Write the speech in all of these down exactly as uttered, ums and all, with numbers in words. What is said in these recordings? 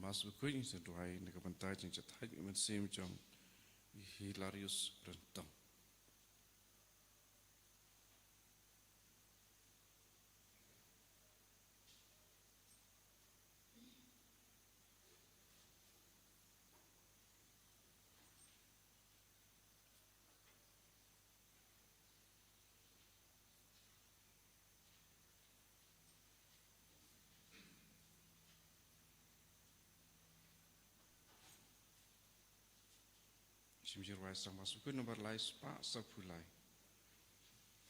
Mass bakhuid, ngin sa duwai na ka bynta jingjathait mynsiem jong i Hilarius Ryntong. Shim jingrwai sdang Mass bakhuid nambar lai spah sawphew lai.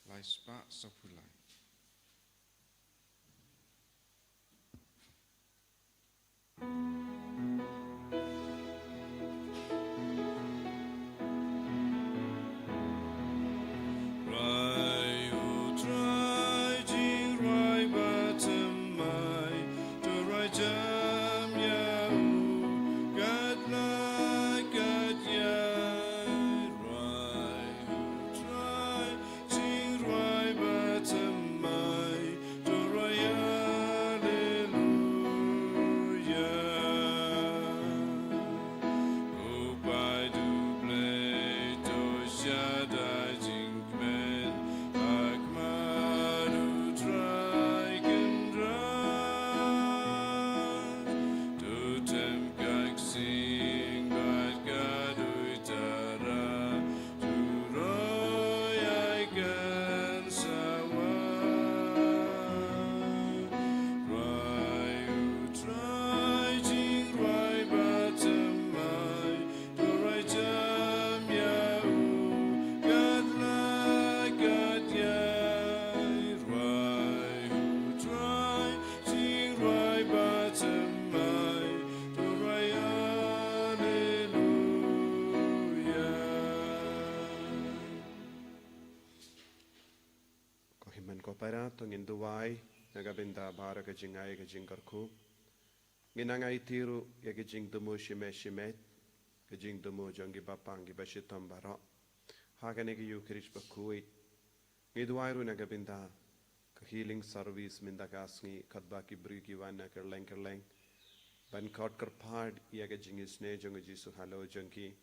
Lai spah sawphew lai. Rwai u Trai, jingrwai bad thymmai, to rwai jam ïa u, kat la kat ïa. Rwai u Trai, jingrwai bad thymmai, to rwai Alleluia. U Blei, u Blei, to shadai jingkmen, bad khmat u Trai Kynrad. To tem ka ksing bad ka duitara, to roi ai kan sawa. Rwai u Trai, jingrwai bad thymmai, to rwai jam ïa u, kat la kat ïa. Rwai u Trai, jingrwai bad thymmai, to rwai Alleluia. Ko hynmen ko para, to ngin duwai na ka bynta baroh ka jingai ka jingkyrkhu. Ngin nang aiti ruh ïa ka jingthmu shimet shimet, ka jingthmu jong ki bapang ki bashitom baroh ha kane ka Ïukharist bakhuid. Ngi duwai ruh na ka bynta ka healing service mynta ka sngi, katba ki briew ki wan na kylleng kylleng ban khot kyrpad ïa ka jingisynei jong u Jisu halor jong ki,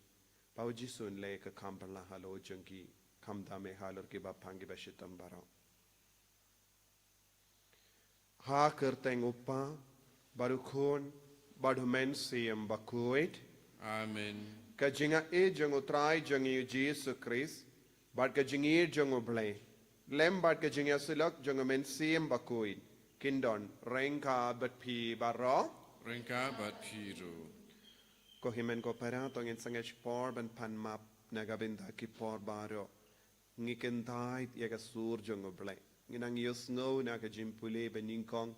ba u Jisu un leh ka kam phylla halor jong ki, khamtam eh halor ki bapang ki bashitom baroh. Ha kyrteng u Kpa, bad u Khun, bad u Mynsiem Bakhuid. Amen. Ka jingaiei jong u Trai jong ngi u Jisu Khrist, bad ka jingïeit jong u Blei, lem bad ka jingïasyllok jong u Mynsiem Bakhuid, kin don ryngkat bad phi baroh. Ryngkat bad phi ruh. Ko hynmen ko para, to ngin sangeh shipor ban pan map na ka bynta ki por baroh ngi kyntait ïa ka sur jong u Blei. Ngi nang ïohsngew na ka jingpule ba nyngkong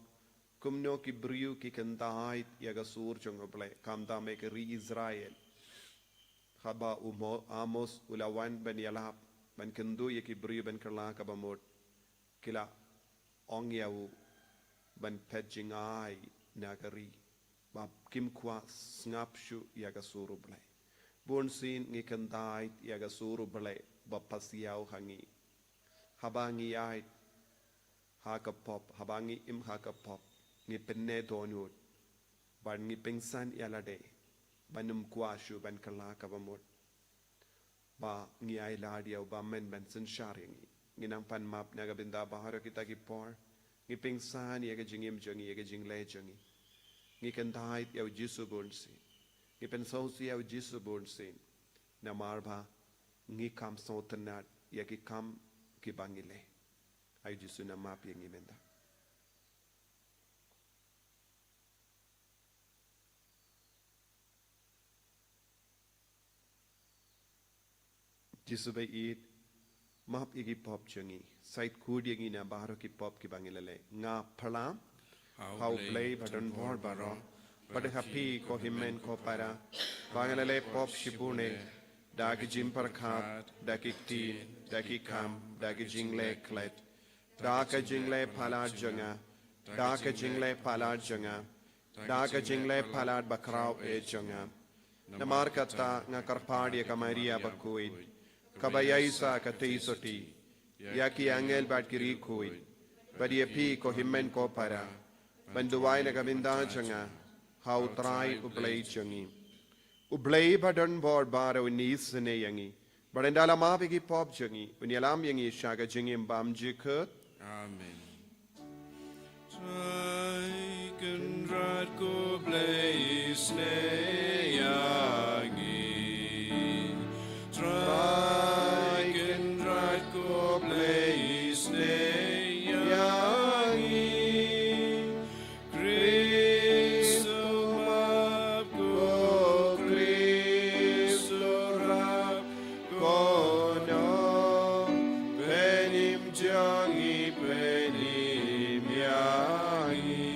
kumno ki briew ki kyntait ïa ka sur jong u Blei, khamtam eh ka ri Israel. Haba u Mo-, Amos u la wan ban ïalap, ban kynduh ïa ki briew ban kylla kaba mut, ki la ong ïa u ban phet jngai na ka ri, ba kim kwah sngap shuh ïa ka sur u Blei. Bunsien ngi kyntait ïa ka sur u Blei ba pasiaw ha ngi. Haba ngi ïaid ha ka pop, haba ngi im ha ka pop, ngi pynneh dohnud, bad ngi pynsan ïa lade ban ym kwah shuh ban kylla kaba mut, ba ngi ailad ïa u bymman ban synshar ïa ngi. Ngi nang pan map na ka bynta baroh kita ki por. Ngi pynsan ïa ka jingim jong ngi, ïa ka jingleh jong ngi. Ngi kyntait ïa u Jisu bunsien. Ngi pynsngewsih ïa u Jisu bunsien. Namar ba ngi kham sngewtynnad ïa ki kam kiba ngi leh. Ai u Jisu un map ïa ngi mynta. Jisu ba ïeit, map ïa ki pop jong ngi, shait khuid ïa ngi na baroh ki pop kiba ngi la leh. Nga pyrshah ha u Blei badonbor baroh, bad ha phi ko hynmen ko para, ba nga la leh pop shibun eh, da ki jingpyrkhat, da ki ktien, da ki kam, da ki jingleh klet, da ka jingleh palat jong nga, da ka jingleh palat jong nga, da ka jingleh palat bakhraw eh jong nga. Namar kata nga kyrpad ïa ka Maria bakhuid, kaba ïaishah katei sotti, ïa ki angel bad ki riewkhuid, bad ïa phi ko hynmen ko para, ban duwai na ka bynta jong nga, ha U Trai U Blei jong ngi. U Blei ba don bor baroh un isynei ïa ngi, bad un da la map ïa ki pop jong ngi, un ïalam ïa ngi sha ka jingim bymjukut. Amen. Trai Kynrad ko Blei isynei ïa ngi. Trai Kynrad ko Blei isynei ïa ngi. Khrist u map, ko Khrist u rap, ko nongpynim jong ngi, pynim ïa ngi.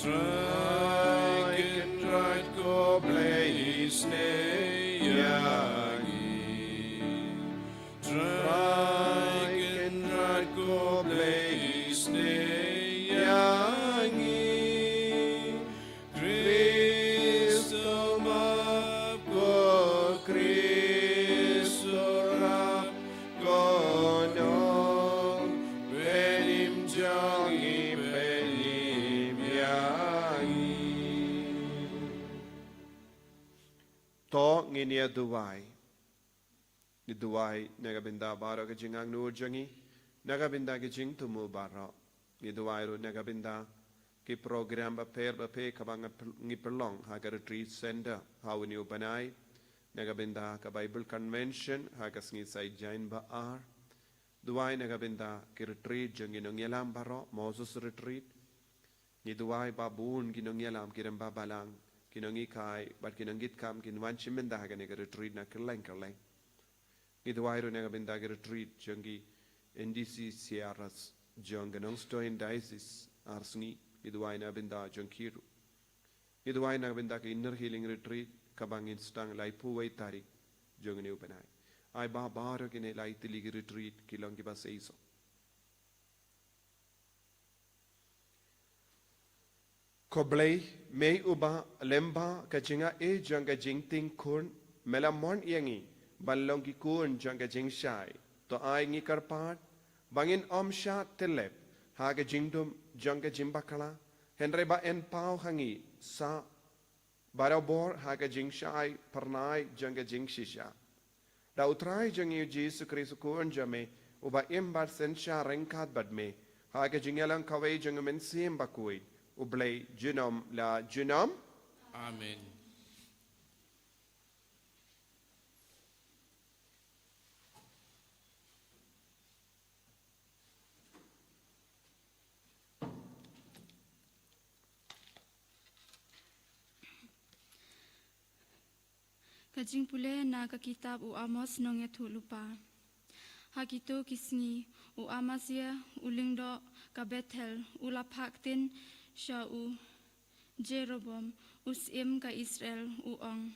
Trai Kynrad ko Blei isynei ïa ngi. Trai Kynrad ko Blei isynei ïa ngi. Khrist u map, ko Khrist u rap, ko nongpynim jong ngi, pynim ïa ngi. To ngin ïa duwai. Ngi duwai na ka bynta baroh ka jingangnud jong ngi, na ka bynta ka jingthmu baroh. Ngi duwai ruh na ka bynta ki program bapher bapher kaba nga py-, ngi pynlong ha ka retreat center ha une u bnai, na ka bynta ka Bible Convention ha ka sngi Saitjaiñ ba ar. Duwai na ka bynta ki retreat jong ki nongïalam baroh, Moses Retreat. Ngi duwai ba bun ki nongïalam, ki rangbah balang, ki nonghikai bad ki nongkitkam kin wan shim bynta ha kane ka retreat na kylleng kylleng. Ngi duwai ruh na ka bynta ka retreat jong ki N D C C R S jong ka Nongstoiñ Diocese ar sngi. Ngi duwai na ka bynta jong ki ruh. Ngi duwai na ka bynta ka Inner Healing Retreat kaba ngin sdang laiphew wei tarik jong une u bnai. Ai ba baroh kine lai tylli ki retreat ki long kiba seisoh. Ko Blei, me uba lyngba ka jingaiei jong ka jingtieng khun me la mon ïa ngi ban long ki khun jong ka jingshai, to ai ngi kyrpad ba ngin ym shah tyllep ha ka jingdum jong ka jingbakla, hynrei ba yn paw ha ngi sa barabor ha ka jingshai phyrnai jong ka jingshisha. Da U Trai jong ngi U Jisu Khrist U Khun jong me, uba im bad synshar ryngkat bad me ha ka jingïalang kawei jong U Mynsiem Bakhuid, U Blei junom la junom. Amen. Ka jingpule na ka kitab u Amos nongïathuhlypa. Ha kito ki sngi u Amasia u lyngdoh ka Bethel u la phah ktien sha u Jeroboam u syiem ka Israel u ong,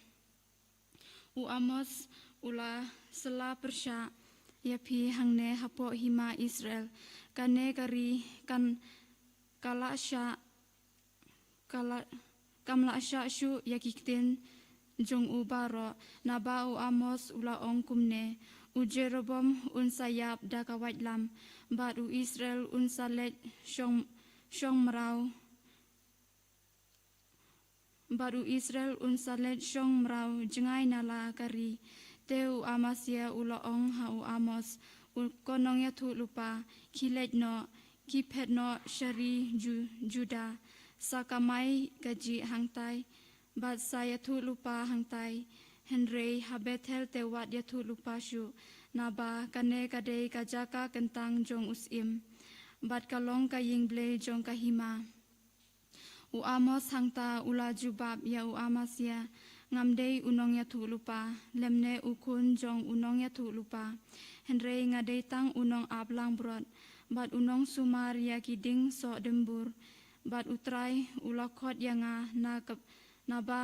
u Amos u la sla pyrshah ïa phi hangne hapoh hima Israel. Kane ka ri kan ka la shah ka la, kam la shah shuh ïa ki ktien jong u baroh. Naba u Amos u la ong kumne, u Jeroboam un sa ïap da ka waitlam, bad u Israel un sa leit shong, shong mraw. Bad u Israel un sa leit shong mraw jngai na la ka ri. Te u Amasia u la ong ha u Amos, u, ko nongïathuhlypa, khie leit noh, khie phet noh sha ri Ju-, Juda, sa kamai kajih hangtai bad sa ïathuhlypa hangtai. Hynrei ha Bethel te wat ïathuhlypa shuh, naba kane ka dei ka jaka kyntang jong u syiem, bad ka long ka ïing Blei jong ka hima. U Amos hangta u la jubab ïa u Amasia, ngam dei u nongïathuhlypa, lymne u khun jong u nongïathuhlypa, hynrei nga dei tang u nongaplangbrot bad u nongsumar ïa ki dieng soh dymbur. Bad U Trai u la khot ïa nga na ka, naba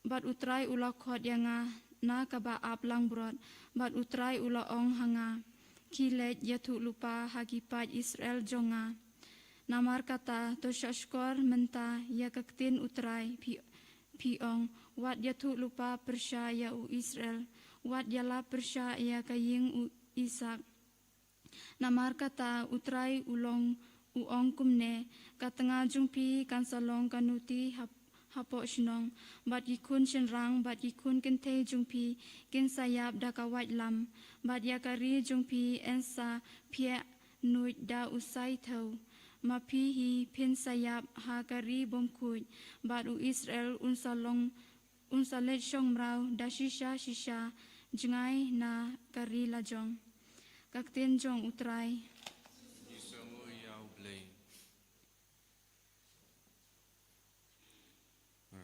Bad U Trai u la khot ïa nga na kaba ap langbrot, bad U Trai u la ong ha nga, khie leit ïathuhlypa ha ki paid Israel jong nga. Namar kata, to shahshkor mynta ïa ka ktien U Trai, phi, phi ong, wat ïathuhlypa pyrshah ïa u Israel, wat ïalap pyrshah ïa ka ïing u Isak. Namar kata U Trai u long U ong kumne: Ka tnga jong phi kan sa long ka nuti hap-, hapoh shnong, bad ki khun shynrang bad ki khun kynthei jong phi kin sa ïap da ka waitlam, bad ïa ka ri jong phi yn sa phiah nuid da u saithew. Ma phi hi phin sa ïap ha ka ri bymkhuid, bad u Israel un sa long, un sa leit shong mraw da shisha shisha jngai na ka ri lajong. Ka ktien jong U Trai. Ngi sngewnguh ïa U Blei.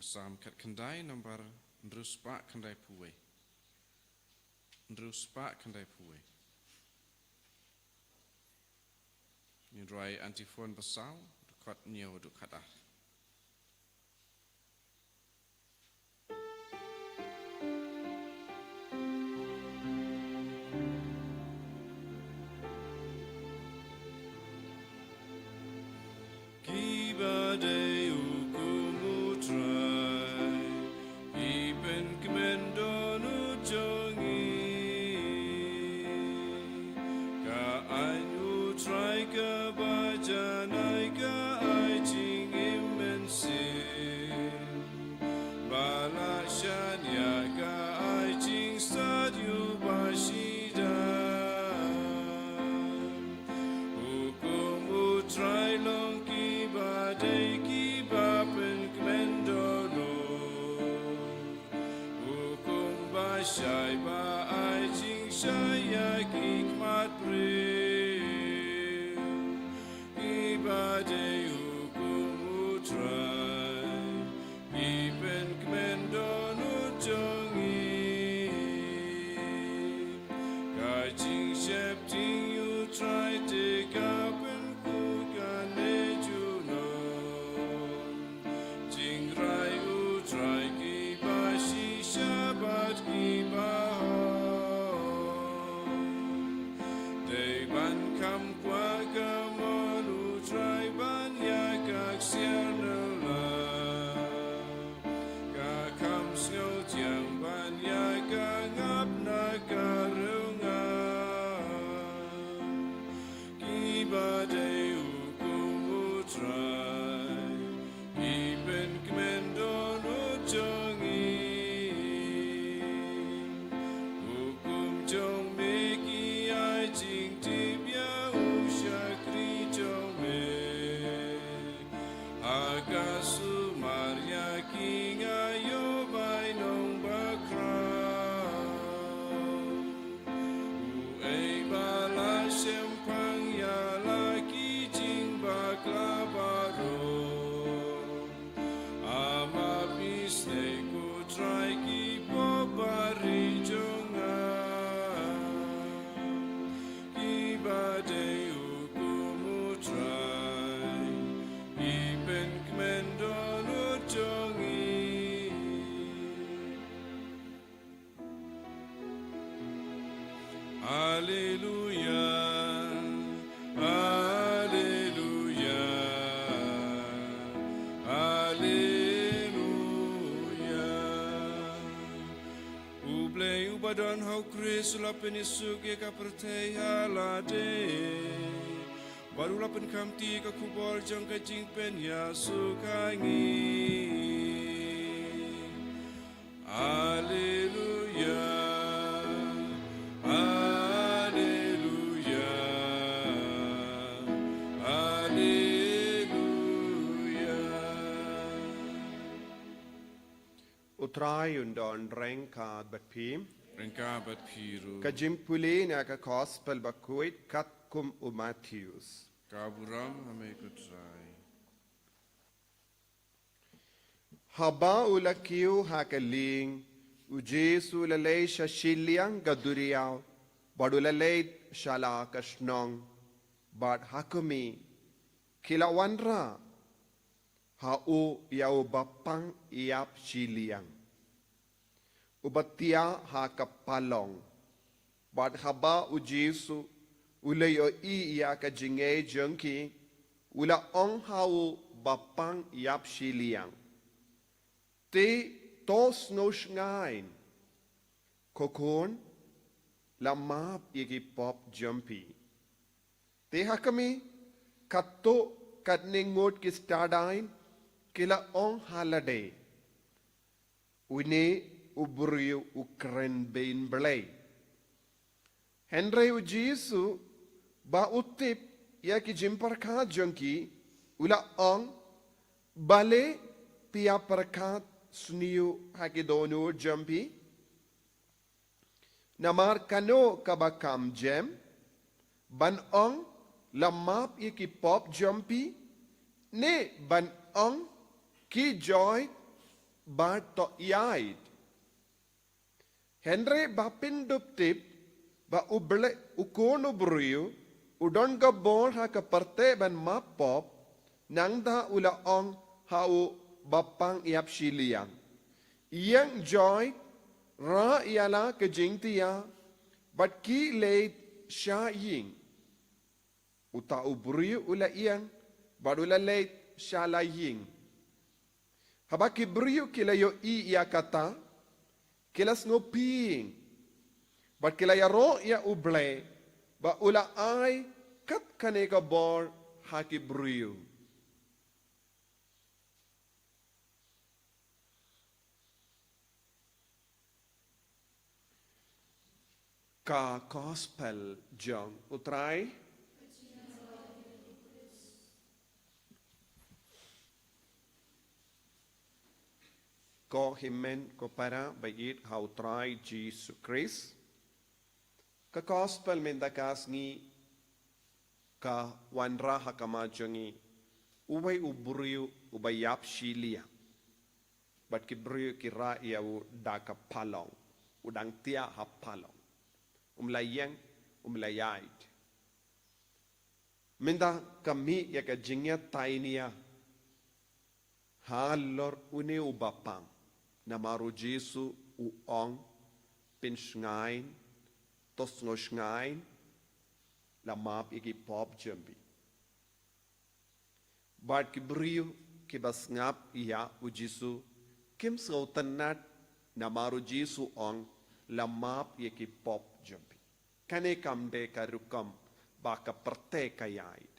Psalm khatkhyndai, nambar hynriew spah khyndaiphew wei. Hynriew spah khyndaiphew wei. Ngin rwai antiphon ba saw, dkhot hynñiew haduh khatar. Kiba dei hukum U Trai, ki pynkmen dohnud jong ngi. Ka aiñ U Trai kaba janai ka ai jingim mynsiem. Ba la shaniah ka ai jingstad ïa uba shidan. Hukum U Trai long kiba dei kiba pynkmen dohnud. Hukum ba shai ba ai jingshai ïa ki khmat briew. Kiba dei hukum U Trai, ki pynkmen dohnud jong ngi. Ka jingsheptieng U Trai te ka pynkut kane junom. Jingrai U Trai kiba shisha bad kiba hok. Dei ban kham kwah ka mon U Trai ban ïa ka ksiar na la. Ka kham sngewthiang ban ïa ka ngap na ka riewngam. Kiba dei hukum U Trai, ki pynkmen dohnud jong ngi. Hukum jong me ki ai jingtip ïa u shakri jong me. Ha ka sumar ïa ki nga ïoh bai nong bakhraw. Uei ba la shemphang ïa la ki jingbakla baroh. Ama phi sneng ko Trai ki pop bari jong nga. Kiba dei hukum U Trai, ki pynkmen dohnud jong ngi. Haleluia, haleluia, haleluia. U Blei uba don ha U Khrist u la pynsuk ïa ka pyrthei ha lade. Bad u la pynkhamti ka khubor jong ka jingpynïasuk ha ngi. Haleluia, haleluia, haleluia. U Trai un don ryngkat bad phi. Ryngkat bad phi ruh. Ka jingpule na ka Gospel bakhuid katkum u Mathaios. Ka burom ha me ko Trai. Haba u la kiew ha ka lieng, u Jisu u la leit sha shiliang ka duriaw, bad u la leit sha la ka shnong, bad ha khmih, ki la wanrah ha u ïa uba pang ïap shiliang, uba thiah ha ka palong. Bad haba u Jisu u la ïohi ïa ka jingngeit jong ki, u la ong ha uba pang ïap shiliang, te to sngewsngaiñ, ko khun, la map ïa ki pop jong phi. Te ha khmih, katto katne ngut ki stad aiñ ki la ong ha lade, "Une u briew u kren bein Blei." Hynrei u Jisu ba u tip ïa ki jingpyrkhat jong ki, u la ong, "Balei phi ïa pyrkhat sniew ha ki dohnud jong phi? Namar kano kaba kham jem, ban ong, 'La map ïa ki pop jong phi,' ne ban ong, 'Khie joi bad to ïaid'?" Hynrei ba phin dup tip ba u Blei, u Khun u briew u don ka bor ha ka pyrthei ban map pop, nangta u la ong ha u bapang ïapshiliang, "Ïeng joi, rah ïa la ka jingthiah, bad khie leit sha ïing." Uta u briew u la ïeng bad u la leit sha la ïing. Haba ki briew ki la ïohi ïa kata, ki la sngewbha, bad ki la ïaroh ïa u Blei ba u la ai kat kane ka bor ha ki briew. Ka Gospel jong u Trai. Ko hynmen ko para ba ïeit ha u Trai Jisu Khrist. Ka Gospel mynta ka sngi ka wanrah ha khmat jong ngi uwei u briew uba ïapshiliang. Bad ki briew ki rah ïa u da ka palong. U dang thiah ha palong. Um la ïeng, um la ïaid. Mynta ka mih ïa ka jingïatainia halor une u bapang. Namar u Jisu u ong, "Pynshngaiñ, to sngewshngaiñ, la map ïa ki pop jong phi." Bad ki briew kiba sngap ïa u Jisu kim sngewtynnad, namar u Jisu u ong, "La map ïa ki pop jong phi." Kane kam dei ka rukom ba ka pyrthei ka ïaid.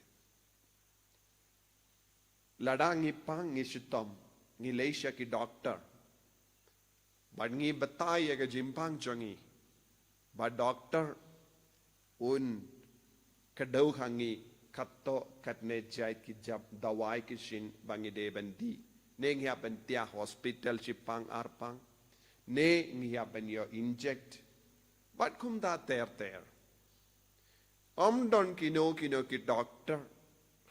Lada ngi pang ngi shitom, ngi leit sha ki doktor. Bad ngi batai ïa ka jingpang jong ngi. Bad doktor un kdew ha ngi katto katne jait ki jait dawai ki shin ba ngi dei ban dih. Ne ngi hap ban thiah hospital shi pang ar pang. Ne ngi hap ban ïoh inject. Bad kumta ter ter. Ym don kino kino ki doktor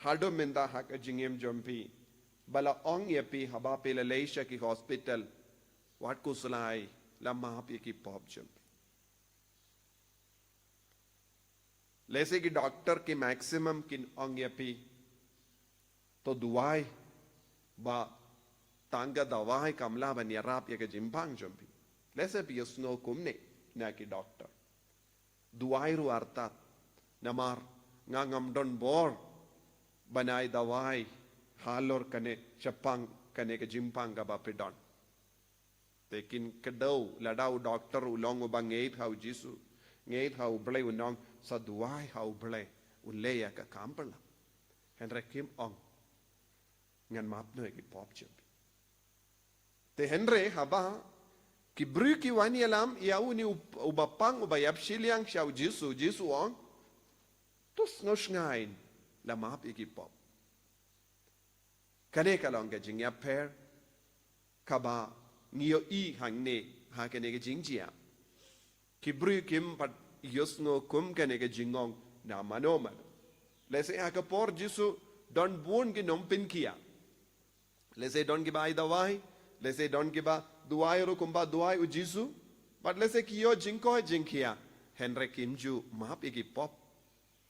haduh mynta ha ka jingim jong phi ba la ong ïa phi haba phi la leit sha ki hospital, wat khuslai, la map ïa ki pop jong phi. Lehse ki doktor ki maximum kin ong ïa phi, to duwai, ba tang ka dawai kam lah ban ïarap ïa ka jingpang jong phi. Lehse phi ïohsngew kumne na ki doktor. Duwai ruh artat. Namar nga ngam don bor ban ai dawai halor kane shaphang kane ka jingpang kaba phi don. Te kin kdew, lada u doktor u long uba ngeit ha u Jisu, ngeit ha u Blei, un ong, sa duwai ha u Blei un leh ïa ka kam pyrshah. Hynrei kim ong, ngan map noh ïa ki pop jong phi. Te hynrei haba ki briew ki wan ïalam ïa une u, u bapang uba ïapshiliang sha u Jisu, u Jisu u ong, to sngewshngaiñ, la map ïa ki pop. Kane ka long ka jingïapher kaba ngi ïohi hangne ha kane ka jingjia. Ki briew kim pat ïohsngew kum kane ka jingong na mano mano. Lehse ha ka por Jisu don bun ki nongpynkhiah. Lehse don kiba ai dawai, lehse don kiba duwai ruh kumba duwai u Jisu. Bad lehse ki ïoh jingkoit jingkhiah, hynrei kim ju map ïa ki pop.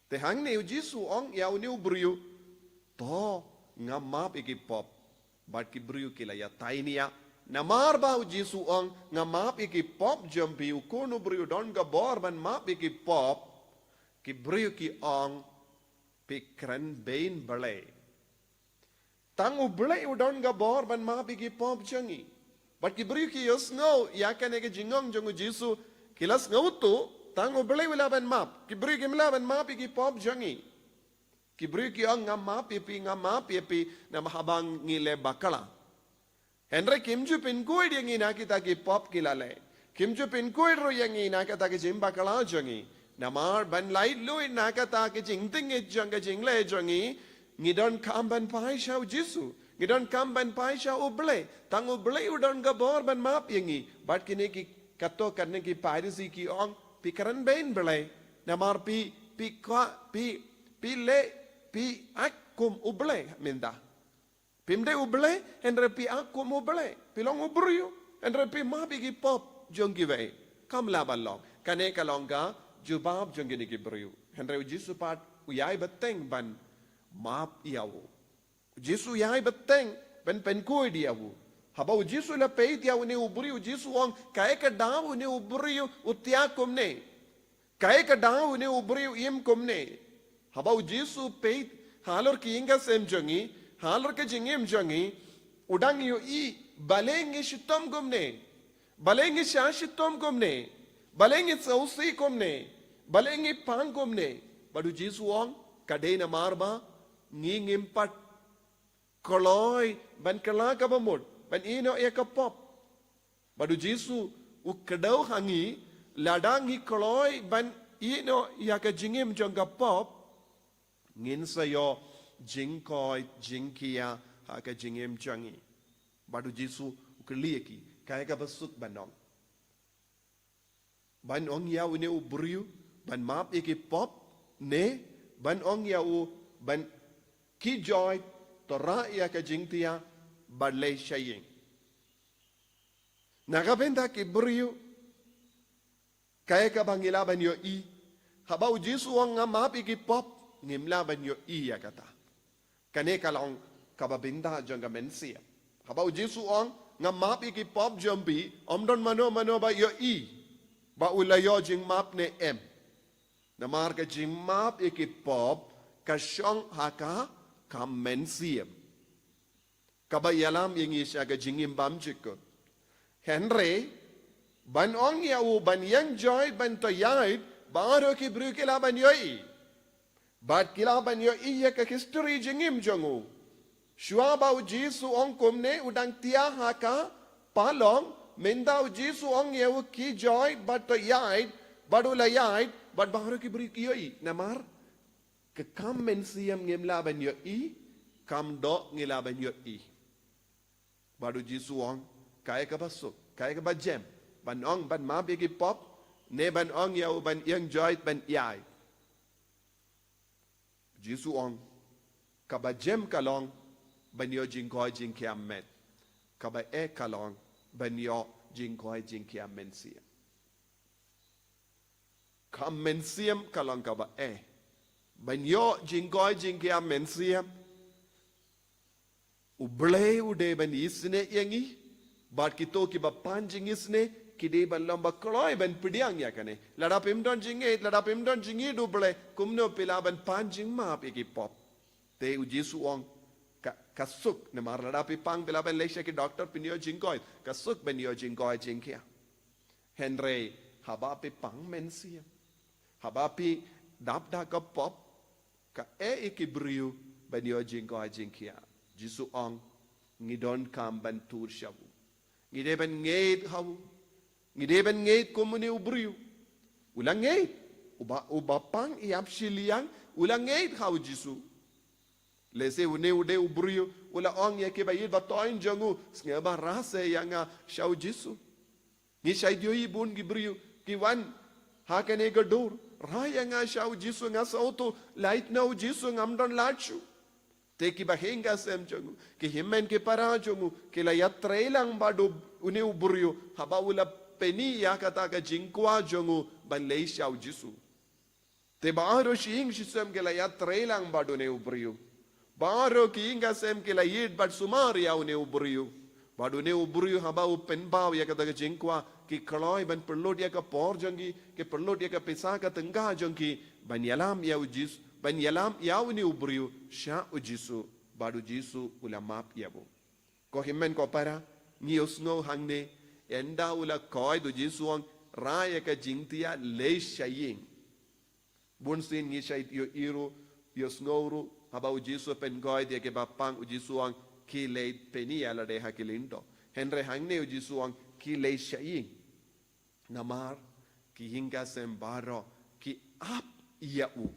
Te hangne u Jisu u ong ïa une u briew, to, nga map ïa ki pop. Bad ki briew ki la ïatainia. Namar ba u Jisu u ong, nga map ïa ki pop jong phi, u Khun u briew u don ka bor ban map ïa ki pop. Ki briew ki ong, phi kren bein Blei. Tang u Blei u don ka bor ban map ïa ki pop jong ngi. Bad ki briew ki ïohsngew ïa kane ka jingong jong u Jisu, ki la sngewthuh, tang u Blei u lah ban map. Ki briew kim lah ban map ïa ki pop jong ngi. Ki briew ki ong, ngam map ïa phi, ngam map ïa phi, namar haba ngi leh bakla. Hynrei kim ju pynkhuid ïa ngi na kita ki pop ki la leh. Kim ju pynkhuid ruh ïa ngi na kata ka jingbakla jong ngi. Namar ban laitluid na kata ka jingtngit jong ka jingleh jong ngi, ngi donkam ban phai sha u Jisu. Ngi donkam ban phai sha u Blei. Tang u Blei u don ka bor ban map ïa ngi. Bad kine ki, kato katne ki Pharisi ki ong, phi kren beiñ Blei. Namar phi, phi kwah, phi, phi leh, phi act kum u Blei mynta. Phim dei u Blei, hynrei phi act kum u Blei. Phi long u briew, hynrei phi map ïa ki pop jong kiwei. Kam lah ban long. Kane ka long ka jubab jong kine ki briew. Hynrei u Jisu pat u ïai bteng ban map ïa u. U Jisu u ïai bteng ban pynkhuid ïa u. Haba u Jisu u la peit ïa une u briew, u Jisu u ong, kaei ka daw une u briew u thiah kumne. Kaei ka daw une u briew u im kumne. Haba u Jisu u peit halor ki ïing ki sem jong ngi, halor ka jingim jong ngi, u dang ïohi balei ngi shitom kumne. Balei ngi shah shitom kumne. Balei ngi sngewsih kumne. Balei ngi pang kumne. Bad u Jisu u ong, ka dei namar ba ngi ngim pat kloi ban kylla kaba mut, ban ïehnoh ïa ka pop. Bad u Jisu u kdew ha ngi, lada ngi kloi ban ïehnoh ïa ka jingim jong ka pop, ngin sa ïoh jingkoit jingkhiah ha ka jingim jong ngi. Bad u Jisu u kylli ïa ki, kaei kaba suk ban ong. Ban ong ïa une u briew ban map ïa ki pop, ne ban ong ïa u ban kit joit, to rah ïa ka jingthiah bad leit sha ïing. Na ka bynta ki briew, kaei kaba ngi lah ban ïohi? Haba u Jisu u ong ngam map ïa ki pop, ngim lah ban ïohi ïa kata. Kane ka long kaba bynta jong ka mynsiem. Haba u Jisu u ong ngam map ïa ki pop jong phi, ym don mano mano ba ïohi ba u la ïoh jingmap ne em. Namar ka jingmap ïa ki pop ka shong ha ka, ka mynsiem. Kaba ïalam ïa ngi sha ka jingim bymjukut. Hynrei ban ong ïa u ban ïeng joit, ban to ïaid, baroh ki briew ki lah ban ïohi. Bad ki lah ban ïohi ïa ka history jingim jong u. Shuwa ba u Jisu u ong kumne, u dang thiah ha ka palong, mynta u Jisu u ong ïa u kit joit bad to ïaid, bad u la ïaid, bad baroh ki briew ki ïohi. Namar ka kam mynsiem ngim lah ban ïohi, kam doh ngi lah ban ïohi. Bad u Jisu u ong, kaei kaba suk, kaei kaba jem, ban ong ban map ïa ki pop, ne ban ong ïa u ban ïeng joit ban ïaid? Jisu u ong, kaba jem ka long ban ïoh jingkoit jingkhiah met. Kaba eh ka long ban ïoh jingkoit jingkhiah mynsiem. Ka mynsiem ka long kaba eh. Ban ïoh jingkoit jingkhiah mynsiem, U Blei u dei ban isynei ïa ngi, bad kito kiba pan jingisynei ki dei ban long ba kloi ban pdiang ïa kane. Lada phim don jingngeit, lada phim don jingngeit U Blei, kumno phi lah ban pan jingmap ïa ki pop? Te u Jisu u ong, ka, ka suk, namar lada phi pang phi lah ban leit sha ki doktor phin ïoh jingkoit, ka suk ban ïoh jingkoit jingkhiah. Hynrei haba phi pang mynsiem, haba phi dap da ka pop, ka eh ïa ki briew ban ïoh jingkoit jingkhiah. Jisu u ong, ngi donkam ban tur sha u. Ngi dei ban ngeit ha u. Ngi dei ban ngeit kum une u briew. U la ngeit. Uba, uba pang ïap shiliang, u la ngeit ha u Jisu. Lehse une u dei u briew u la ong ïa kiba ïeit ba thoiñ jong u, sngewbha rah se ïa nga sha u Jisu. Ngi shait ïohi bun ki briew ki wan ha kane ka dur, rah ïa nga sha u Jisu, nga sngewthuh lait na u Jisu ngam don lad shuh. Te kiba ïing ka sem jong u, ki hynmen ki para jong u, ki la ïatrei lang bad une u briew haba u la pyni ïa kata ka jingkwah jong u ban leit sha u Jisu. Te baroh shi ïing shi sem ki la ïatrei lang bad une u briew. Baroh ki ïing ka sem ki la ïeit bad sumar ïa une u briew. Bad une u briew haba u pynpaw ïa kata ka jingkwah, ki kloi ban pynlut ïa ka por jong ki, ki pynlut ïa ka pisa ka tyngka jong ki, ban ïalam ïa u Jisu, ban ïalam ïa une u briew sha u Jisu, bad u Jisu u la map ïa u. Ko hynmen ko para, ngi ïohsngew hangne, ynda u la koit u Jisu u ong, rah ïa ka jingthiah, leit sha ïing. Bunsien ngi shait ïohi ruh Ïohsngew ruh, haba u Jisu pynkoit ïa kiba pang, u Jisu u ong, ki leit pyni ïa lade ha ki lyngdoh. Hynrei hangne u Jisu u ong, ki leit sha ïing. Namar ki ïing ki sem baroh ki ap ïa u.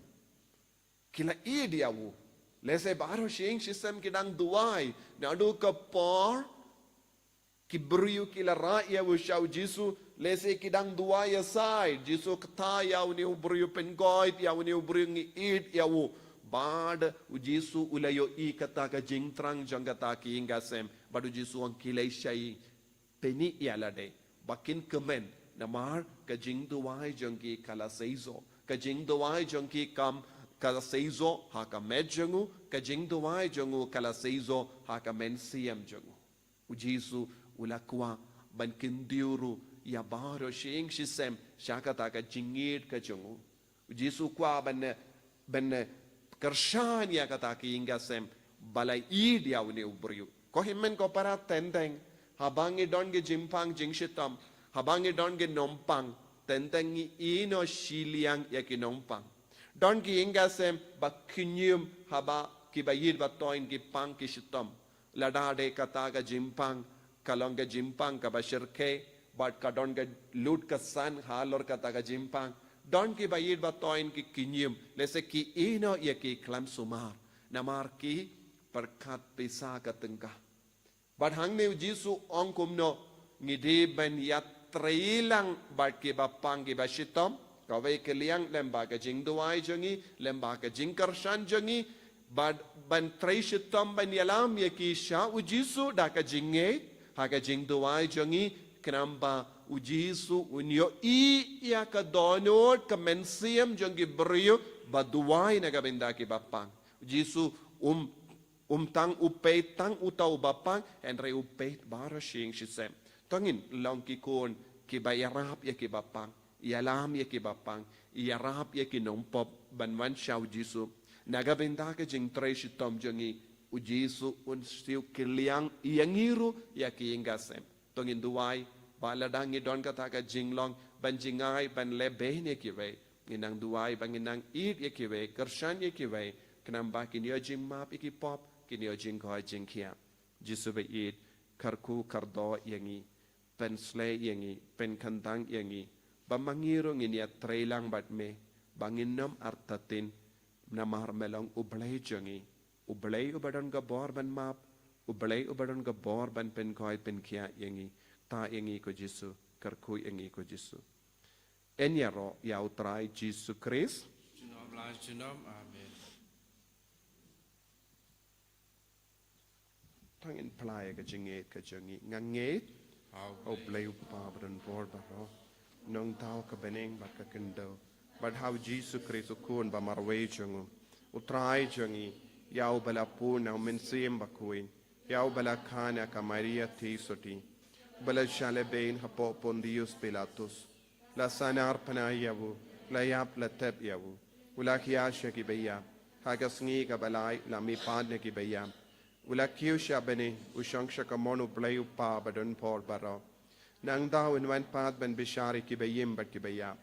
Ki la ïeit ïa u. Lehse baroh shi ïing shi sem ki dang duwai. Naduh ka por ki briew ki la rah ïa u sha u Jisu, lehse ki dang duwai ïa sai. Jisu, kata ïa une u briew, pynkoit ïa une u briew, ngi ïeit ïa u. Bad u Jisu u la ïohi kata ka jingthrang jong kata ki ïing ki sem. Bad u Jisu u ong, ki leit sha ïing, pyni ïa lade ba kin kmen, namar ka jingduwai jong ki ka la seisoh. Ka jingduwai jong ki kam, ka la seisoh ha ka met jong u, ka jingduwai jong u ka la seisoh ha ka mynsiem jong u. U Jisu u la kwah ban kyntiew ruh ïa baroh shi ïing shi sem sha kata ka jingïeit ka jong u. U Jisu u kwah ban, ban kyrshan ïa kata ki ïing ki sem ba la ïeit ïa une u briew. Ko hynmen ko para, teng teng haba ngi don ki jingpang jingshitom, haba ngi don ki nongpang, teng teng ngi ïehnoh shiliang ïa ki nongpang. Don ki ïing ki sem ba khñium haba kiba ïeit ba toiñ ki pang ki shitom. Lada dei kata ka jingpang ka long ka jingpang kaba shyrkhei, bad ka don ka lut ka san halor kata ka jingpang, don kiba ïeit ba toiñ ki khñium, lehse ki ïehnoh ïa ki khlem sumar, namar ki pyrkhat pisa ka tyngka. Bad hangne u Jisu u ong kumno, ngi dei ban ïatrei lang bad kiba pang kiba shitom, kawei ka liang lyngba ka jingduwai jong ngi, lyngba ka jingkyrshan jong ngi, bad ban trei shitom ban ïalam ïa ki sha u Jisu da ka jingngeit ha ka jingduwai jong ngi, khnang ba u Jisu un ïohi ïa ka dohnud ka mynsiem jong ki briew ba duwai na ka bynta kiba pang. U Jisu um, um tang u peit tang uta uba pang, hynrei u peit baroh shi ïing shi sem. To ngin long ki khun kiba ïarap ïa kiba pang, ïalam ïa kiba pang, ïarap ïa ki nongpop ban wan sha u Jisu. Na ka bynta ka jingtrei shitom jong ngi, u Jisu un siew kylliang ïa ngi ruh ïa ki ïing ki sem. To ngin duwai ba lada ngi don kata ka jinglong ban jngai ban leh beiñ ïa kiwei, ngin nang duwai ba ngin nang ïeit ïa kiwei, kyrshan ïa kiwei, khnang ba kin ïoh jingmap ïa ki pop, kin ïoh jingkoit jingkhiah. Jisu ba ïeit, kyrkhu kyrdoh ïa ngi, pynshlei ïa ngi, pynkhyndang ïa ngi ba ma ngi ruh ngin ïatrei lang bad me, ba ngin nym artatien, namar me long U Blei jong ngi, U Blei uba don ka bor ban map, U Blei uba don ka bor ban pynkoit pynkhiah ïa ngi. Kyrta ïa ngi ko Jisu, kyrkhu ïa ngi ko Jisu. Yn ïaroh ïa U Trai Jisu Khrist. Junom la junom. Amen. To ngin phla ïa ka jingngeit ka jong ngi. Nga ngeit ha U Blei U Kpa badonbor baroh, Nongthaw ka bneng bad ka khyndew, bad ha U Jisu Khrist U Khun ba marwei jong U, U Trai jong ngi, ïa uba la pun na U Mynsiem Bakhuid, ïa uba la kha na ka Maria Theisotti, uba la shah leh beiñ hapoh Pontius Pilatus, la sahnarphna ïa u, la ïap, la tep ïa u, u la khia sha kiba ïap, ha ka sngi kaba lai u la mihpat na kiba ïap, u la kiew sha bneng, u shong sha kamon U Blei U Kpa badonbor baroh. Nangta un wan pat ban bishar ïa kiba im bad kiba ïap.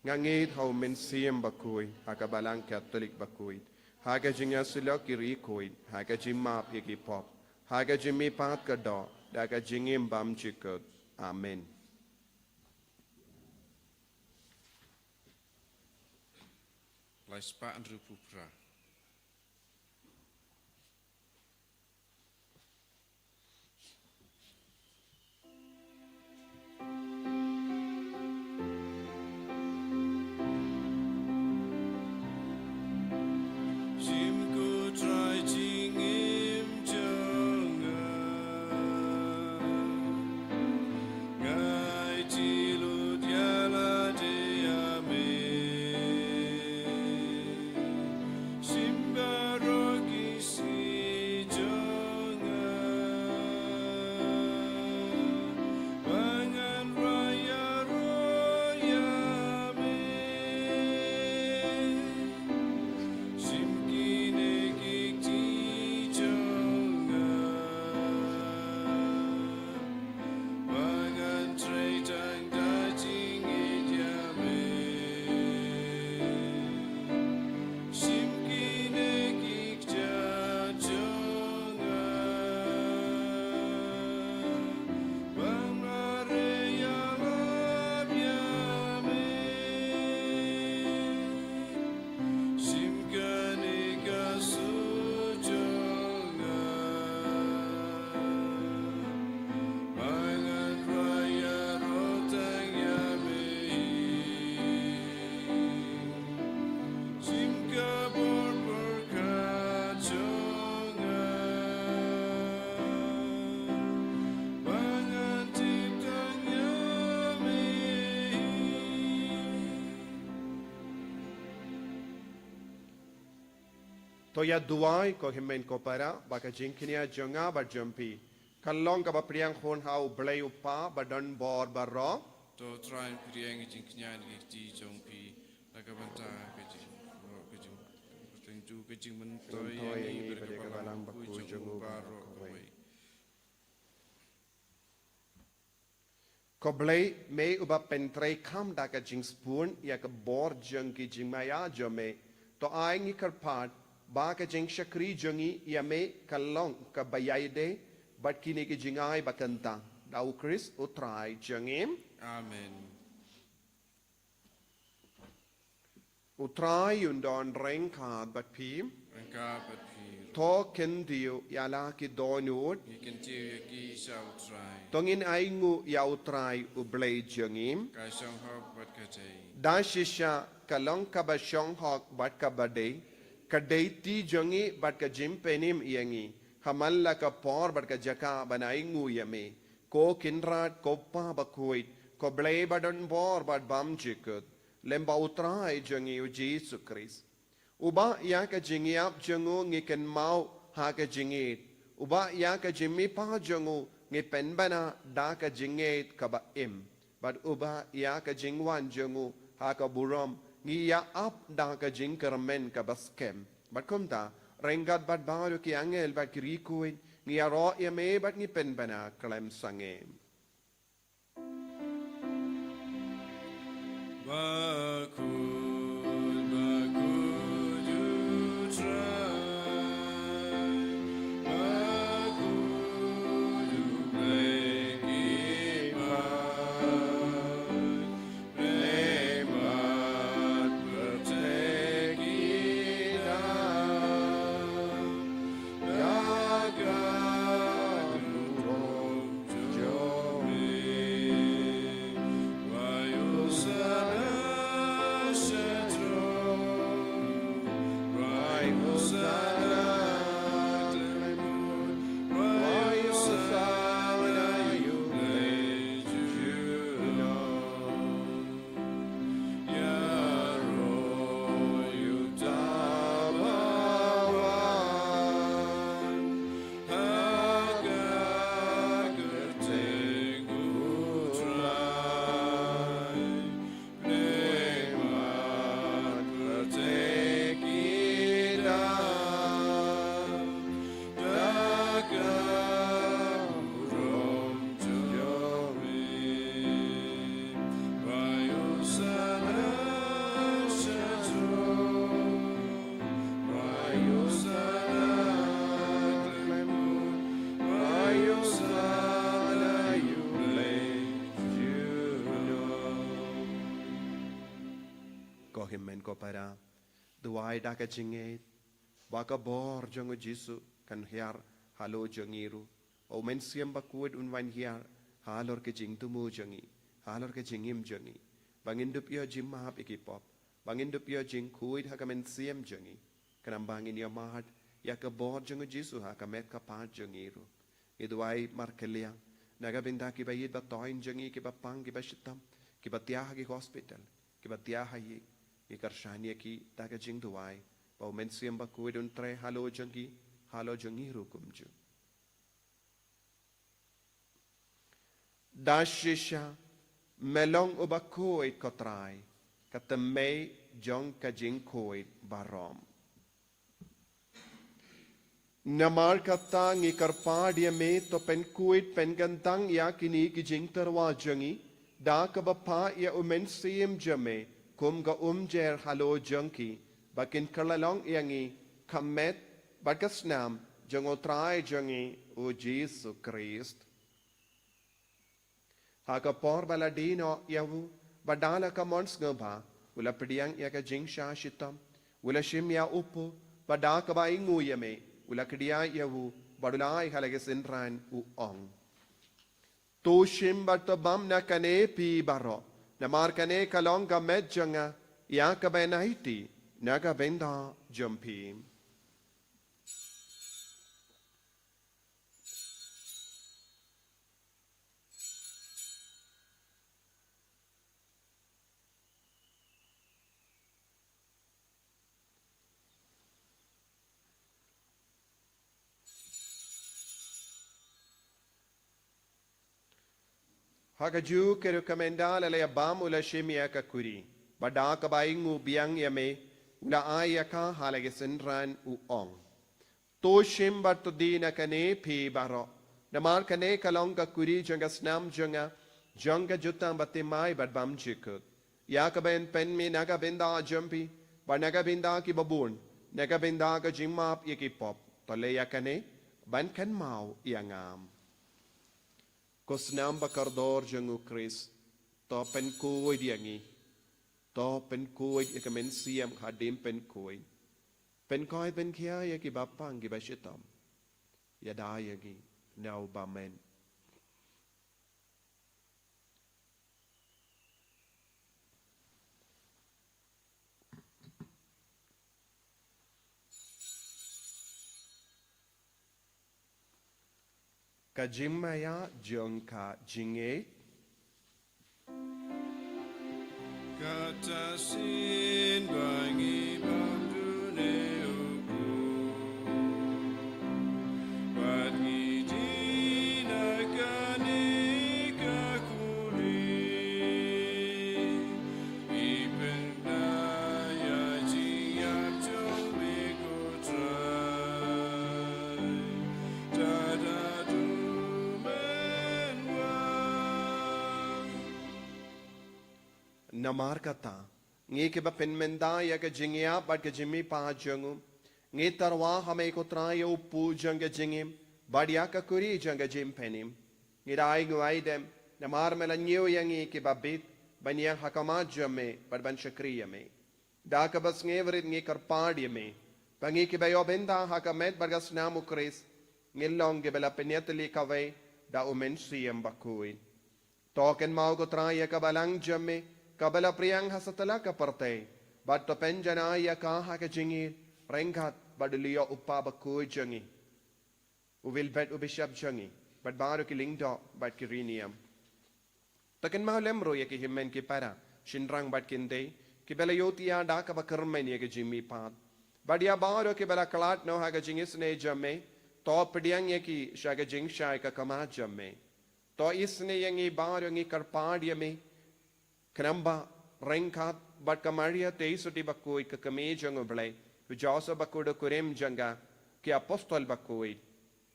Nga ngeit ha U Mynsiem Bakhuid, ha ka Balang Katholik bakhuid, ha ka jingïasyllok ki riewkhuid, ha ka jingmap ïa ki pop, ha ka jingmihpat ka doh, da ka jingim bymjukut. Amen. Lai spah hynriewphew phra. Shim ko Trai jingim jong nga, ngai ti lut ïa lade ïa me. To ïa duwai ko hynmen ko para, ba ka jingkñia jong nga bad jong phi ka long kaba pdiang hun ha U Blei U Kpa badonbor baroh. To Trai, pdiang ka jingkñia na ki kti jong phi na ka bynta ka jing, ka jing, ka jingmyntoi ïa ngi bad ka Balang Bakhuid jong U baroh kawei. Ko Blei, me uba pyntreikam da ka jingsbun ïa ka bor jong ki jingmaïa jong me, to ai ngi kyrpad ba ka jingshakri jong ngi ïa me kan long kaba ïaid bad kine ki jingai ba kyntang. Da U Khrist U Trai jong ngi. Amen. U Trai un don ryngkat bad phi. Ryngkat bad phi. To kyntiew ïa la ki dohnud. Ngi kyntiew ïa ki sha U Trai. To ngin ainguh ïa U Trai U Blei jong ngi. Ka shong hok bad ka dei. Da shisha ka long kaba shong hok bad kaba dei. Ka dei ti jong ngi bad ka jingpynim ïa ngi ha man la ka por bad ka jaka ban ainguh ïa me, ko Kynrad, ko Kpa Bakhuid, ko Blei badonbor bad bymjukut, lem bad U Trai jong ngi U Jisu Khrist. Uba ïa ka jingïap jong u ngi kynmaw ha ka jingïeid, uba ïa ka jingmihpat jong u ngi pynbna da ka jingïeid kaba im, bad uba ïa ka jingwan jong u ha ka burom ngi ïa ap da ka jingkyrmen kaba skhem. Bad kumta, ryngkat bad baroh ki angel bad ki riewkhuid, ngi ïaroh ïa me bad ngi pynbna khlem sangeh. Bakhuid, bakhuid U Trai, bakhuid U Blei ki paid, bad pyrthei ki dap ïa ka burom jong me. Ko hynmen ko para, duwai da ka jingïeid ba ka bor jong U Jisu kan hiar halor jong ngi ruh, ba U Mynsiem Bakhuid un wan hiar halor ka jingthmu jong ngi, halor ka jingim jong ngi, ba ngin dup ïoh jingmap ïa ki pop, ba ngin dup ïoh jingkhuid ha ka mynsiem jong ngi, khnang ba ngin ïohmad ïa ka bor jong U Jisu ha ka met ka phad jong ngi ruh. Ngi duwai markylliang na ka bynta kiba ïeit ba thoiñ jong ngi, kiba pang, kiba shitom, kiba thiah ha ki hospital, kiba thiah ha ïing. Ngi kyrshan ïa ki da ka jingduwai ba U Mynsiem Bakhuid un trei halor jong ki, halor jong ngi ruh kumjuh. Da shisha me long uba khuid, ko Trai, ka thymmei jong ka jingkhuid baroh. Namar kata ngi kyrpad ïa me, to pynkhuid pynkyntang ïa kine ki jingtyrwa jong ngi da kaba phah ïa U Mynsiem jong me kum ka umjer halor jong ki, ba kin kylla long ïa ngi ka met bad ka snam jong U Trai jong ngi U Jisu Khrist. Ha ka por ba la die noh ïa u, bad da la ka mon sngewbha, u la pdiang ïa ka jingshah shitom, u la shim ïa u pop, bad da kaba ainguh ïa me, u la kdiah ïa u, bad u la ai ha la ki synran, u ong: To shim bad to bam na kane phi baroh, namar kane ka long ka met jong nga, ïa kaba ïaiti na ka bynta jong phi. Ha kajuh ka ruh ka mynta lada la ïabam u la shim ïa ka kuri, bad da kaba ïnguh biang ïa me, u la ai ïa ka ha la ki synran, u ong: To shim bad to die na kane phi baroh. Namar kane ka long ka kuri jong ka snam jong nga, jong ka jutang bathymmai bad bymjukut, ïa kaba yn pynmih na ka bynta jong phi bad na ka bynta kiba bun, na ka bynta ka jingmap ïa ki pop. To leh ïa kane ban kynmaw ïa nga. Ko snam ba kordor jong u Khrist, to pynkhuid ïa ngi. To pynkhuid ïa ka mynsiem hadien pynkhuid. Pynkhuid, pynkhia ïa kiba pang kiba shitom. Ïada ïa ngi na u bymman. Ka jingmaïa jong ka jingngeit. Kata shisien ba ngi bam dune u Trai, bad ngi die na kane ka kuri. Ngi pynbna ïa jingïap jong me ko Trai, tad haduh mynwan. Namar kata, ngi kiba pynmynta ïa ka jingïap bad ka jingmihpat jong u, ngi tyrwa ha me ko Trai ïa u pud jong ka jingim bad ïa ka kuri jong ka jingpynim. Ngi da ai nguh ai dem namar me la ñiew ïa ngi kiba bit ban ïeng ha khmat jong me bad ban shakri ïa me. Da kaba sngewrit ngi kyrpad ïa me ba ngi kiba ïoh bynta ha ka met bad ka snam u Khrist, ngin long kiba la pynïatylli kawei da u Mynsiem Bakhuid. To kynmaw ko Trai ïa ka balang jong me kaba la pdiang ha satlak ka pyrthei, bad to pynjanai ïa ka ha ka jingïeit ryngkat bad u lyoh u Pa bakhuid jong ngi. U Wilbert u Bishop jong ngi, bad baroh ki lyngdoh bad ki riewniam. To kynmaw lem ruh ïa ki hynmen ki para, shynrang bad kynthei, kiba la ïohthiah da kaba kyrmen ïa ka jingmihpat. Bad ïa baroh kiba la khlad noh ha ka jingisynei jong me, to pdiang ïa ki sha ka jingshai ka khmat jong me. To isynei ïa ngi baroh, ngi kyrpad ïa me. Khnang ba ryngkat bad ka Maria Theisotti bakhuid ka kmie jong u Blei, u Joseph bakhuid u kurim jong ka, ki apostol bakhuid,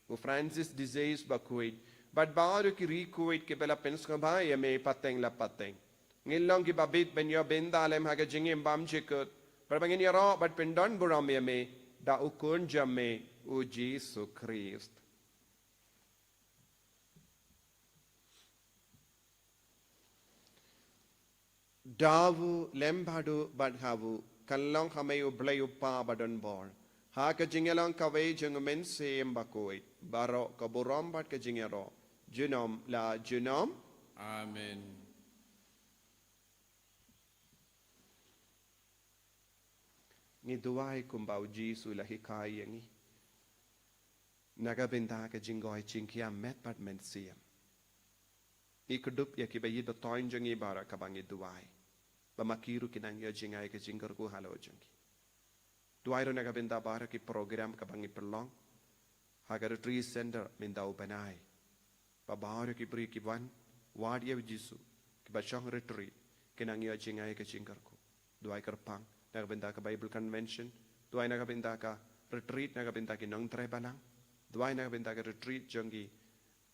u Francis de Sales bakhuid, bad baroh ki riewkhuid kiba la pynsngewbha ïa me pateng la pateng, ngin long kiba bit ban ïoh bynta lem ha ka jingim bymjukut, bad ba ngin ïaroh bad pyndonburom ïa me da u Khun jong me u Jisu Khrist. Da u lem bad u bad ha u, kan long ha me u Blei u Pa badonbor, ha ka jingïalong kawei jong u Mynsiem Bakhuid, baroh ka burom bad ka jingïaroh, junom la junom. Amen. Ngi duwai kumba u Jisu u la hikai ïa ngi, na ka bynta ka jingkoit jingkhiah met bad mynsiem. Ngi kdup ïa ki baïeit bathoiñ jong ngi baroh kaba ngi duwai ba ma ki ruh kin nang ïoh jngai ka jingkyrkhu halor jong ki. Duwai ruh na ka bynta baroh ki program kaba ngi pynlong ha ka retreat center mynta u bnai, ba baroh ki briew ki wan wad ïa u Jisu, kiba shong retreat, kin nang ïoh jngai ka jingkyrkhu. Duwai kyrpang na ka bynta ka Bible convention, duwai na ka bynta ka retreat na ka bynta ki nongtrei balang, duwai na ka bynta ka retreat jong ki,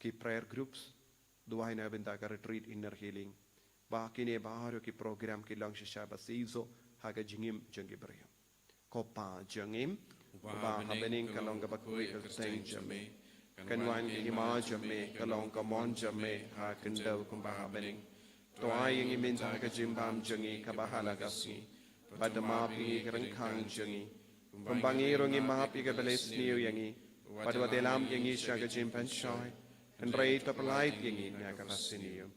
ki prayer groups, duwai na ka bynta ka retreat inner healing. Ba kine baroh ki program ki long shisha ba shisha ha ka jingim jong ki briew. Ko Pa jong ngi, uba ha bneng, ka long kaba khuid ka kyrteng jong me. Kan wan ka hima jong me, ka long ka mon jong me ha khyndew kumba ha bneng. To ai ïa ngi mynta ka jingbam jong ngi kaba ha la ka sngi. Bad to map ïa ngi ki ryngkhang jong ngi, kumba ngi ruh ngi map ïa kiba la isniew ïa ngi. Bad wat ïalam ïa ngi sha ka jingpynshoi, hynrei to pyllait ïa ngi na kaba sniew.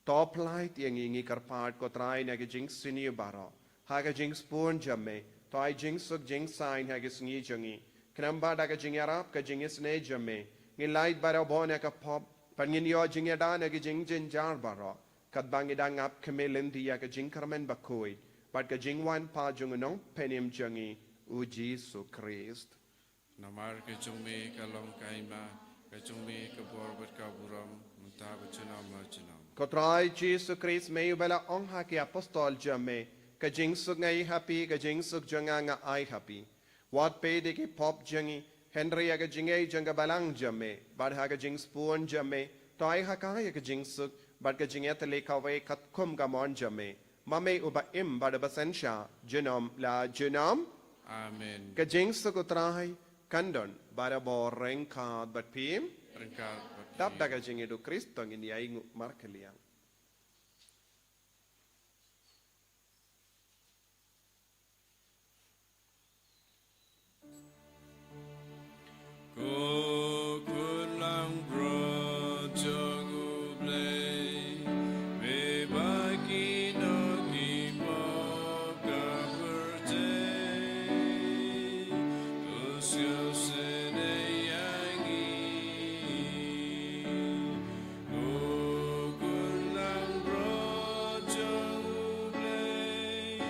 To pyllait ïa ngi, ngi kyrpad ko Trai, na ki jingsniew baroh, ha ka jingsbun jong me. To ai jingsuk jingsaiñ ha ki sngi jong ngi, khnang ba da ka jingïarap ka jingisynei jong me, ngin lait barabor na ka pop, bad ngin ïoh jingïada na ki jingjynjar baroh, katba ngi dang ap khmih lynti ïa ka jingkyrmen bakhuid bad ka jingwan pat jong u Nongpynim jong ngi, u Jisu Khrist. Namar ka jong me ka long ka hima, ka jong me ka bor bad ka burom, mynta bad junom la junom. Ko Trai Jisu Khrist, me uba la ong ha ki apostol jong me, ka jingsuk nga ai ha phi, ka jingsuk jong nga nga ai ha phi. Wat peit ïa ki pop jong ngi, hynrei ïa ka jingïeit jong ka balang jong me, bad ha ka jingsbun jong me, to ai ha ka ïa ka jingsuk, bad ka jingïatylli kawei katkum ka mon jong me. Ma me uba im bad uba synshar, junom la junom. Amen. Ka jingsuk u Trai kan don barabor ryngkat bad phi. Ryngkat bad phi. Dap da ka jingïadukri to ngin ïai nguh markylliang. Ko khun langbrot jong U Blei, me ba ki nongkynmaw ka pyrthei, to sngewsynei ïa ngi. Ko khun langbrot jong U Blei,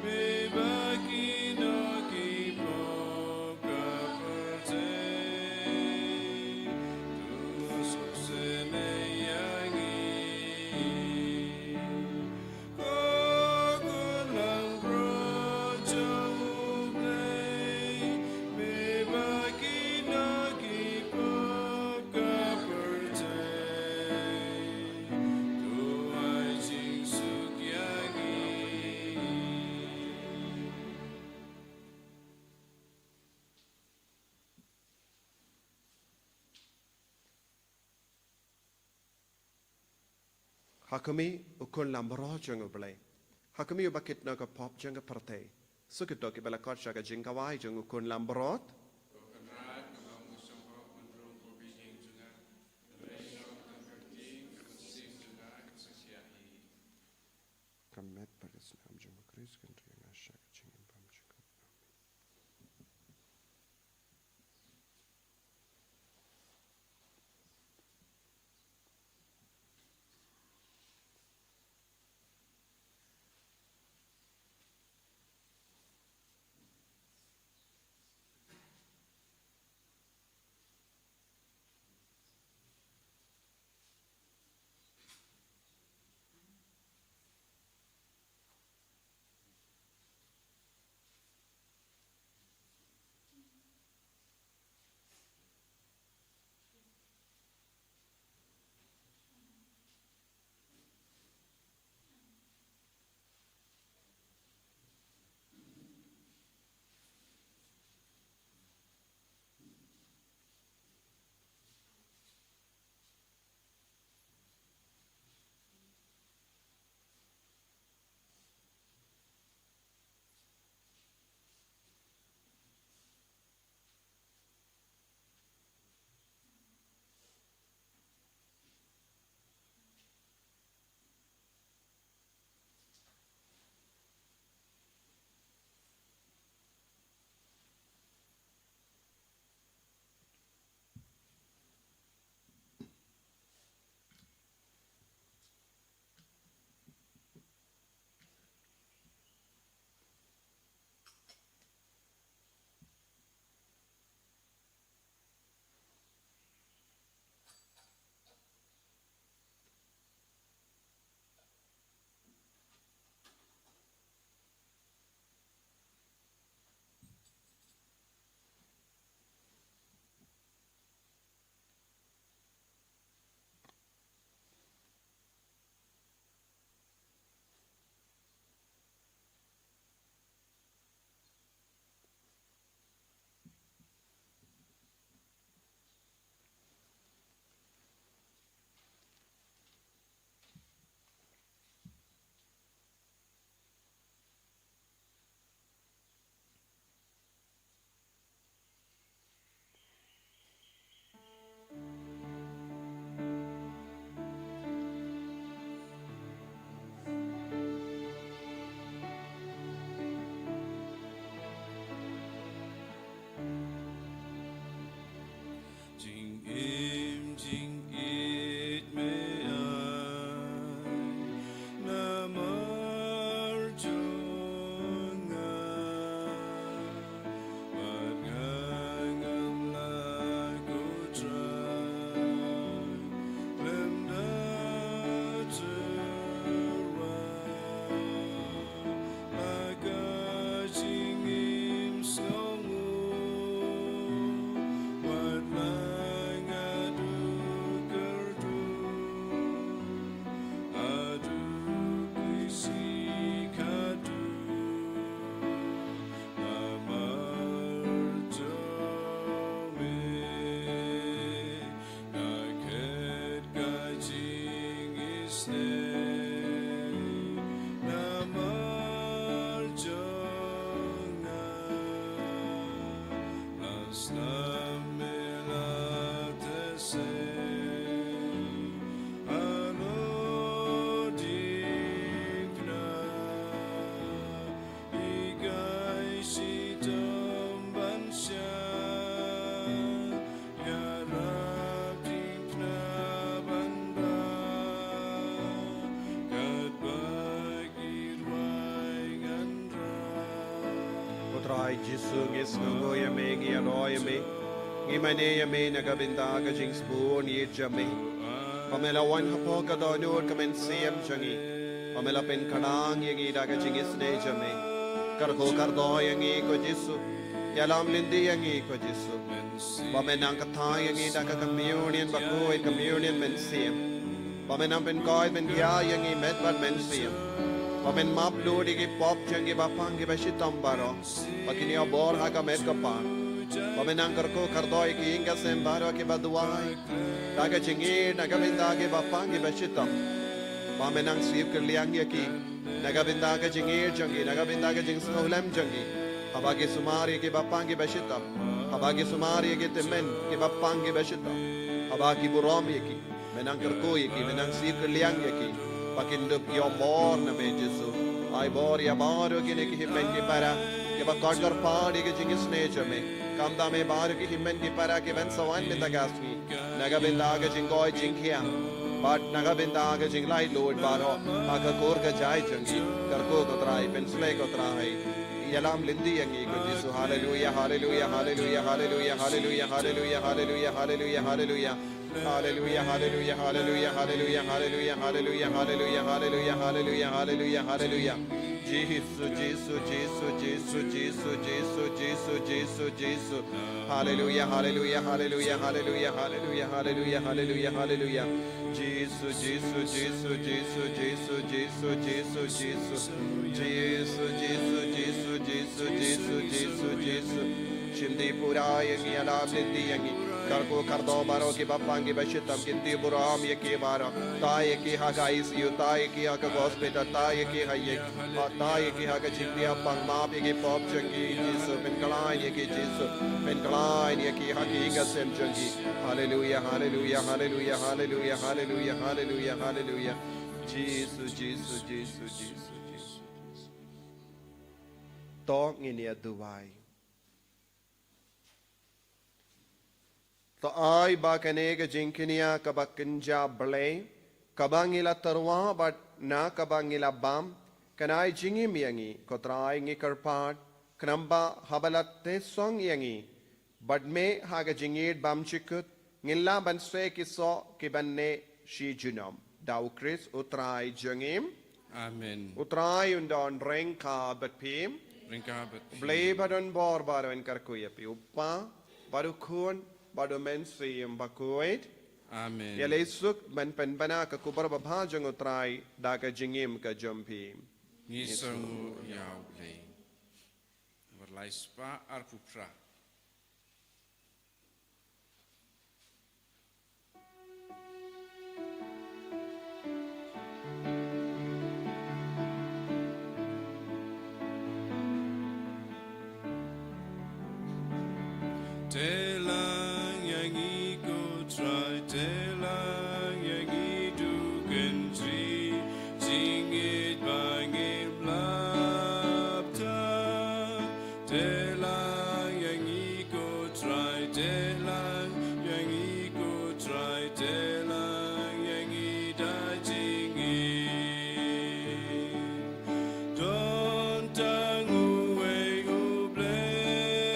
me ba ki nongkynmaw ka pyrthei, to sngewsynei ïa ngi. Ko khun langbrot jong U Blei, me ba ki nongkynmaw ka pyrthei, to ai jingsuk ïa ngi. Ha khmih, u khun langbrot jong U Blei. Ha khmih, uba kit noh ka pop jong ka pyrthei. Suk ïa to kiba la khot sha ka jingkawei jong u khun langbrot. Ka met bad ka snam jong U Khrist kan ri ïa nga sha ka jingim bymjukut. Slumilate se, alo dikna, ikai shitom ban sha, yarap dikna ban ba, katba ki rwai ngan Ko Trai Jisu, ngi sngewnguh ïa me, ngi ïaroh ïa me, ngi mane ïa me na ka bynta ka jingsbun ïeit jong me. Ba me la wan hapoh ka dohnud ka mynsiem jong ngi, ba me la pynkhlaiñ ïa ngi da ka jingisynei jong me. Kyrkhu kyrdoh ïa ngi ko Jisu, ïalam lynti ïa ngi ko Jisu. Ba men nang kthang ïa ngi da ka communion bakhuid, communion mynsiem. Ba men nang pynkoit pynhiar ïa ngi met bad mynsiem. Ba men map lut ïa ki pop jong ngi ba pang ki ba shitom baroh, ba kin ïoh bor ha ka met kpar. Ba men nang kyrkhu kyrdoh ïa ki ïing ki sem baroh ki ba duwai da ka jingïeit na ka bynta ki ba pang ki ba shitom. Ba men nang siew kylliang ïa ki na ka bynta ka jingïeit jong ki, na ka bynta ka jingsngewlem jong ki. Haba ki sumar ïa ki ba pang ki ba shitom, haba ki sumar ïa ki tymmen ki ba pang ki ba shitom, haba ki burom ïa ki, men nang kyrkhu ïa ki, men nang siew kylliang ïa ki, ba kin dup ïoh bor na me Jisu. Ai bor ïa baroh kine ki hynmen ki para ki ba kot kyrpad ïa ka jingisynei jong me. Khamtam ïa baroh ki hynmen ki para ki ban sa wan mynta ka sngi na ka bynta ka jingkoit jingkhiah bad na ka bynta ka jinglaitluid baroh ha ka kur ka jait jong ki. Kyrkhu ko Trai, pynshlei ko Trai. Ïalam lynti ïa ngi ko Jisu. Haleluia, haleluia, haleluia, haleluia, haleluia, haleluia, haleluia, haleluia, haleluia. Haleluia, haleluia, haleluia, haleluia, haleluia, haleluia, haleluia, haleluia, haleluia, haleluia, haleluia. Jisu, Jisu, Jisu, Jisu, Jisu, Jisu, Jisu, Jisu, Jisu. Haleluia, haleluia, haleluia, haleluia, haleluia, haleluia, haleluia, haleluia. Jisu, Jisu, Jisu, Jisu, Jisu, Jisu, Jisu, Jisu. Jisu, Jisu, Jisu, Jisu, Jisu, Jisu, Jisu. Shim dih pura ïa ngi, ïalam lynti ïa ngi. Kyrkhu kyrdoh baroh ki ba pang ki ba shitom, kynti burom ïa ki baroh. Tah ïa ki ha ka I C U, tah ïa ki ha ka hospital, tah ïa ki ha ïing. Tah ïa ki ha ka jingthiah pang, map ïa ki pop jong ki Jisu, pynkhlaiñ ïa ki Jisu, pynkhlaiñ ïa ki ha ki ïing ki sem jong ki. Haleluia, haleluia, haleluia, haleluia, haleluia, haleluia, haleluia. Jisu, Jisu, Jisu, Jisu, Jisu. To ngin ïa duwai. To ai ba kane ka jingkñia kaba kynja Blei, kaba ngi la tyrwa bad na kaba ngi la bam, kan ai jingim ïa ngi, ko Trai ngi kyrpad, khnang ba haba la teh song ïa ngi, bad me ha ka jingïeit bymjukut, ngin lah ban seh ki soh ki ban neh shi junom. Da U Khrist U Trai jong ngi. Amen. U Trai un don ryngkat bad phi. Ryngkat bad phi. Blei ba don bor baroh un kyrkhu ïa phi, U Kpa, bad U Khun, bad U Mynsiem Bakhuid. Amen. Ïaleh suk ban pynbna ka khubor babha jong U Trai da ka jingim ka jong phi. Ngi sngewnguh ïa U Blei. Nambar lai spah arphew phra. Teh lang ïa ngi ko Trai, teh lang ïa ngi, to kynjri jingïeit ba ngim lap tang. Teh lang ïa ngi ko Trai, teh lang ïa ngi ko Trai, teh lang ïa ngi da jingim. Don tang uwei U Blei,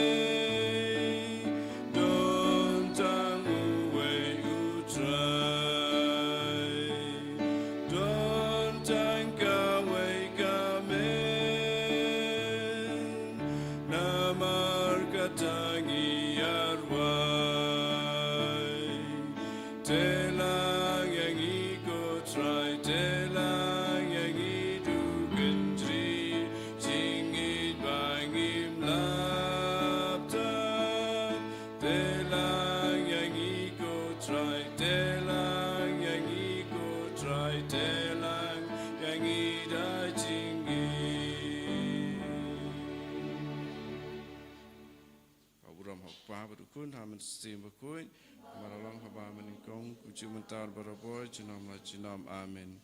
Kpa bad u Khun ha Mynsiem Bakhuid, kumba la long haba mynnyngkong, kumjuh mynta barabor, junom la junom. Amen.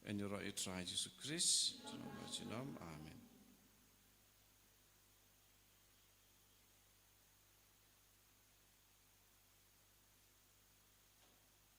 Yn ïaroh ïa u Trai Jisu Khrist junom la junom. Amen.